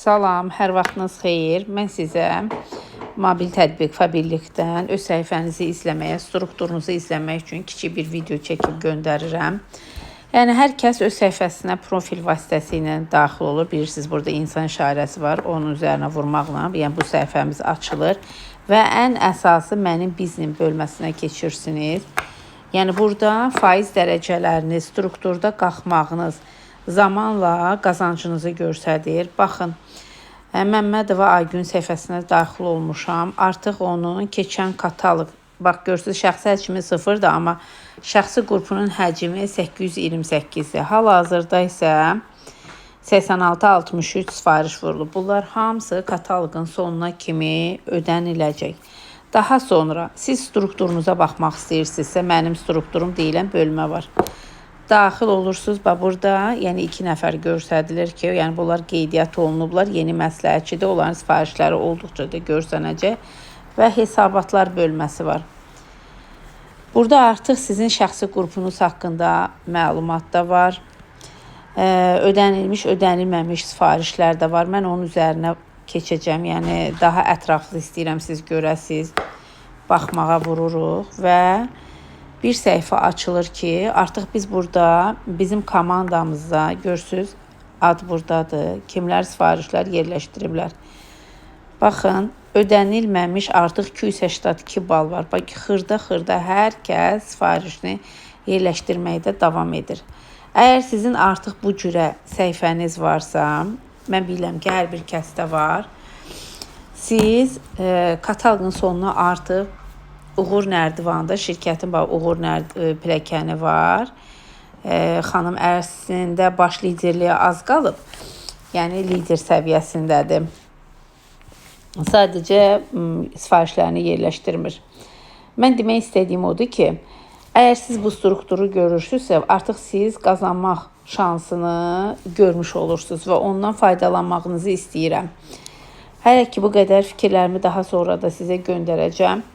Salam, hər vaxtınız xeyir. Mən sizə mobil tətbiq Faberlicdən öz səhifənizi izləməyə, strukturunuzu izləmək üçün kiçik bir video çəkib göndərirəm. Yəni hər kəs öz səhifəsinə profil vasitəsilə daxil olur. Bilirsiniz, burada insan işarəsi var. Onun üzərinə vurmaqla, yəni bu səhifəmiz açılır və ən əsası mənim biznim bölməsinə keçirsiniz. Yəni burada faiz dərəcələrini, strukturda qalxmağınız zamanla qazancınızı göstərir. Baxın, Məmmədova Aygün səhifəsinə daxil olmuşam. Artıq onun keçən kataloq, bax görürsünüz, şəxsi həcmi 0-dır, amma şəxsi qrupunun həcmi 828-dir. Hal-hazırda isə 86-63 sifariş vurulub. Bunlar hamısı kataloqun sonuna kimi ödəniləcək. Daha sonra siz strukturunuza baxmaq istəyirsinizsə, mənim strukturum deyilən bölmə var. Daxil olursunuz. Bax burada, yəni 2 nəfər göstərilir ki, yəni bunlar qeydiyyat olunublar. Yeni məsləhətçidir. Onların sifarişləri olduqca da görsənəcək və hesabatlar bölməsi var. Burada artıq sizin şəxsi qrupunuz haqqında məlumat da var. Ödənilmiş, ödənilməmiş sifarişlər də var. Mən onun üzərinə keçəcəm. Yəni daha ətraflı istəyirəm siz görəsiniz. Baxmağa vururuq və bir səhifə açılır ki, artıq biz burada bizim komandamızda görürsüz, ad buradadır. Kimlər sifarişlər yerləşdiriblər. Baxın, ödənilməmiş artıq 282 bal var. Bax, xırda-xırda hər kəs sifarişini yerləşdirməkdə davam edir. Əgər sizin artıq bu cürə səhifəniz varsa, mən bilirəm ki, hər bir kəsdə var. Siz kataloqun sonuna artıq Uğur Nərdivanda şirkətin bax Uğur pilləkəni var. Xanım əslində baş liderliyə az qalıb. Yəni lider səviyyəsindədir. Sadəcə sifarişlərini yerləşdirmir. Mən demək istədiyim odur ki, əgər siz bu strukturu görürsünüzsə, artıq siz qazanmaq şansını görmüş olursunuz və ondan faydalanmağınızı istəyirəm. Hələ ki bu qədər, fikirlərimi daha sonra da sizə göndərəcəm.